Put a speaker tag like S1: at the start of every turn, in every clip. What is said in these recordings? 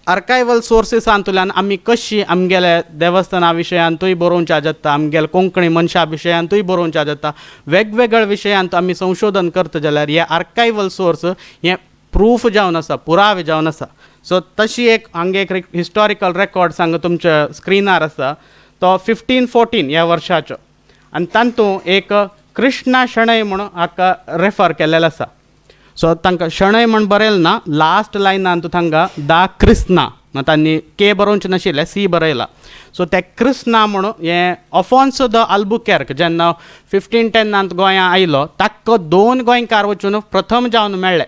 S1: आर्कायवल सोर्सिसांतल्यान आमी कशी आमगेले देवस्थाना विशयांतूय बरोवच्या जाता, आमगेले कोंकणी मनशा विशयांतूय बरोवच्या जाता, वेगवेगळ्या विशयांत आमी संशोधन करता जाल्यार हे आर्कायवल सोर्स हे प्रूफ जावन आसा, पुरावे जावन आसा. सो तशी एक हांगा एक हिस्टॉरिकल रेकॉर्ड हांगा तुमच्या स्क्रिनार आसा, तो 1514 ह्या वर्साचो आनी तातूंत एक कृष्णा शणै म्हणून हाका रेफर केल्लेलो आसा. सो तांकां शणै म्हण बरयलें ना, लास्ट लायनान तूं तांकां दा क्रिस्ना, तांणी के बरोवचें नाशिल्लें, सी बरयला. सो ते क्रिस्ना म्हणून हें अफोन्सो the Albuquerque जेन्ना 1510नांत गोंयां आयलो, ताका दोन गोंयकार वचून प्रथम जावन मेळ्ळे,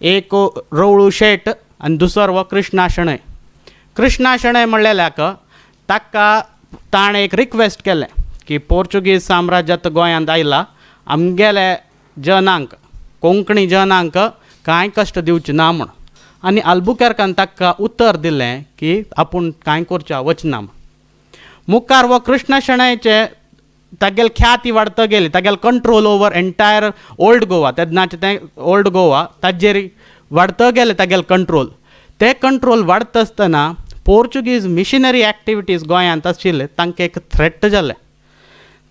S1: एक रवळू शेट आनी दुसरो हो कृष्णा शणै. कृष्णा शणै म्हणलेल्याक ताका ताणें एक रिक्वेस्ट केलें की पोर्चुगीज साम्राज्य गोंयांत आयला, आमगेले जनांक, कोंकणी जनांक कांय कश्ट दिवचे ना म्हूण. आनी आल्बुकेर्कान ताका उतर दिलें की आपूण कांय करच्या वचना म्हूण. मुखार हो कृष्णा शणैचे तागेली ख्याती वाडत गेली, तागेलो control over entire old Goa, तेन्नाचें तें ओल्ड गोवा, ताजेर वाडत गेलें तागेलें कंट्रोल. तें कंट्रोल वाडटा आसतना पोर्चुगीज मिशनरी एक्टिविटीज गोंयांत आशिल्ले तांकां एक थ्रेट जालें.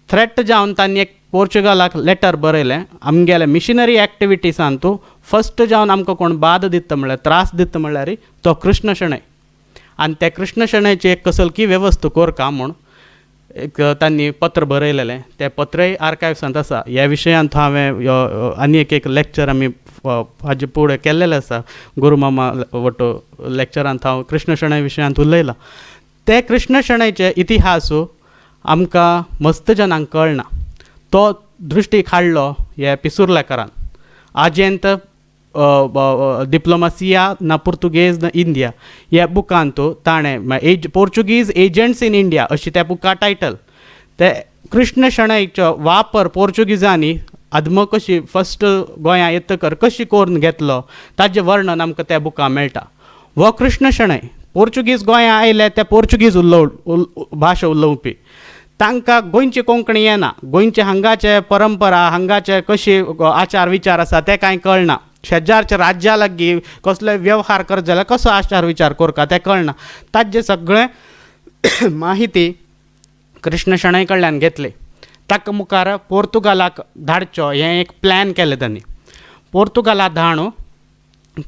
S1: थ्रेट जावन तांणी एक पोर्चुगलाक लेटर बरयलें, आमगेले मिशनरी एक्टिविटीसान तूं फस्ट जावन आमकां कोण बाद दिता म्हणल्यार, त्रास दिता म्हणल्यार तो कृष्ण शणै, आनी त्या कृष्ण शणैची एक कसलकी वेवस्था करका म्हूण एक तांणी पत्र बरयलेलें. तें पत्रय आर्कायव्सांत आसा. ह्या विशयांत हांवें आनी एक एक लेक्चर आमी हाजे फुडें केल्लेलें आसा. गुरुमामा वट्टो लेक्चरांत हांव कृष्ण शणै विशयांत उलयलां. ते कृष्ण शणैचे इतिहास आमकां मस्त जनांक कळना, तो दृश्टीक हाडलो हे पिसुर्लेकारान. आजेंत डिप्लोमासिया ना पुर्तुगेज ना इंडिया ह्या बुकांत ताणें as Portuguese agents in India अशी त्या बुका टायटल, ते कृष्ण शणैचो वापर पोर्चुगीजांनी आदम कशी फस्ट गोंयां येतकर कशी करून घेतलो ताजें वर्णन आमकां त्या बुकां मेळटा. हो कृष्ण शणै पोर्चुगीज गोंयां आयले, ते पोर्चुगीज भाशा उलोवपी, तांकां गोंयची कोंकणी येना, गोंयचे हांगाचे परंपरा, हांगाचे कशी आचार विचार आसा ते कांय कळना, शेजारच्या राज्या लागीं कसले वेव्हार करत जाल्यार कसो आचार विचार करता तें कळना. ताजें सगळें माहिती कृष्ण शणै कडल्यान घेतली. ताका मुखार पोर्तुगालाक धाडचो हें एक प्लॅन केलें तांणी. पोर्तुगालाक धाडून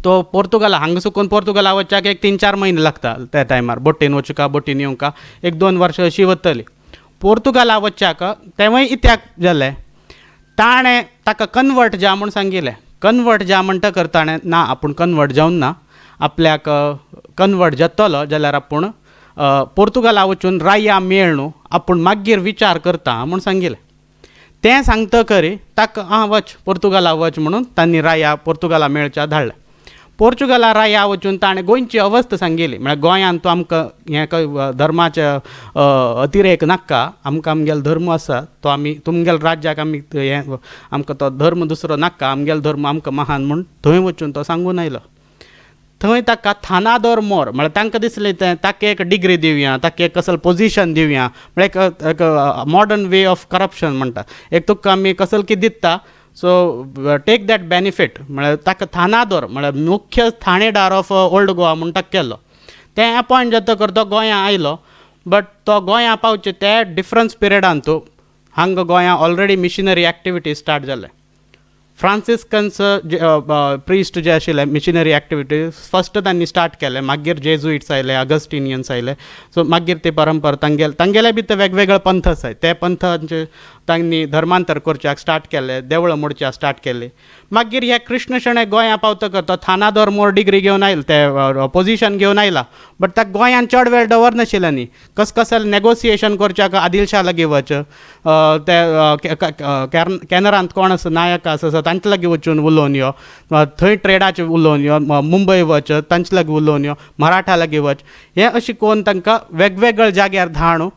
S1: तो पोर्तुगाला हांगा सुकून पोर्तुगाला वचपाक एक 3-4 म्हयने लागता त्या टायमार, बोटीन वचूका बोटीन येवंका 1-2 वर्सां अशीं वतली. पोर्तुगाला वचच्याक तेंवूय इत्याक जालें, ताणें ताका कन्वर्ट जा म्हूण सांगिल्लें. कन्वर्ट जा म्हणटकर ताणें ना आपूण कन्वर्ट जावन ना, आपल्याक कन्वर्ट जातलो जाल्यार आपूण पोर्तुगाला वचून राया मेळ न्हू, आपूण मागीर विचार करता म्हूण सांगिल्लें. तें सांगतकर ताका आं वच पोर्तुगाला वच म्हणून तांणी राया पोर्तुगाला मेळच्या धाडलें. पोर्चुगला राया वचून ताणें गोंयची अवस्था सांगिल्ली, म्हळ्यार गोंयांत तूं आमकां हें धर्माचें अतिरेक नाका, आमकां आमगेलो धर्म आसा तो आमी तुमगेल्या राज्याक आमी हें आमकां तो धर्म दुसरो नाका, आमगेलो धर्म आमकां महान म्हूण थंय वचून तो सांगून आयलो. थंय ताका थानादोर मोर म्हळ्यार तांकां दिसलें तें ताका एक डिग्री दिवया, ताका एक कसल पोजिशन दिवया, म्हळ्यार एक एक मॉडर्न वे ऑफ करप्शन म्हणटा, एक तुका आमी कसल कितें दिता सो टेक that benefit, म्हळ्यार ताका थानादोर म्हळ्यार मुख्य थाणेदार ऑफ ओल्ड गोवा म्हूण ताका केलो. तें अपॉयंट जातकर तो गोंयां आयलो, बट तो गोंयां पावचे ते डिफरन्स पिरियडान तूं हांगा गोंयां ऑलरेडी मिशनरी एक्टिविटीज स्टार्ट जाले. फ्रांसिस्कन्स प्रिस्ट जे आशिल्ले मिशनरी एक्टिविटीज फस्ट तांणी स्टार्ट केले, मागीर जेजुइट्स आयले, अगस्टिनियन्स आयले. सो मागीर ती परंपरा तांगेले बी ते वेगवेगळे पंथ आसाय, ते पंथांचे तांणी धर्मांतर करच्याक स्टार्ट केले, देवळां मोडच्याक स्टार्ट केली. मागीर हे कृष्ण शणै गोंयां पावतकर तो थानादोर मोर डिग्री घेवन आयलो, ते पोजिशन घेवन आयला, बट ताका गोंयांत चड वेळ दवरनाशिल्ले न्ही, कस कसल नेगोसिएशन करच्याक आदिलशाह लागीं वच, ते कॅनरांत कोण आसा नायक आसा तांचे लागीं वचून उलोवन यो, थंय ट्रेडाचें उलोवन यो, मुंबय वच तांचे लागीं उलोवन यो, मराठा लागीं वच, हें अशें करून तांकां वेगवेगळ्या जाग्यार धाडून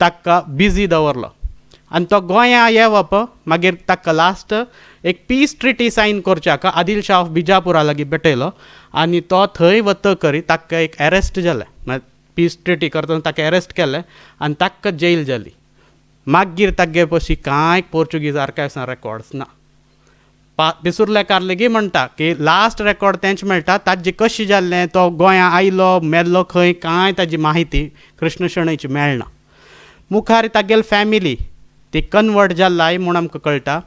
S1: ताका बिजी दवरलो. आनी तो गोंयां येवप मागीर ताका लास्ट एक पीस ट्रिटी सायन करच्याक आदिल शाह ऑफ बिजापुरा लागीं भेटयलो आनी तो थंय वतकरी ताका एक एरेस्ट जालें, म्हळ्यार पीस ट्रिटी करतना ताका एरेस्ट केलें आनी ताका जेल जाली. मागीर तागे पशी कांय पोर्चुगीज आर्कायव्सान रेकॉर्ड्स ना. पा पिसुर्लेकार लेगीत म्हणटा की लास्ट रेकॉर्ड तेंच मेळटा. ताजें कशें जाल्लें, तो गोंयां आयलो मेल्लो खंय, कांय ताजी माहिती कृष्ण शणैची मेळना. मुखार तागेली फॅमिली ती कन्वर्ट जाल्लाय म्हूण आमकां कळटा.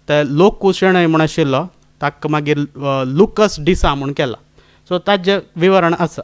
S1: ते लोकू शणै म्हूण आशिल्लो, ताका मागीर लुकस डिसा म्हूण केला. सो ताजें विवरण आसा.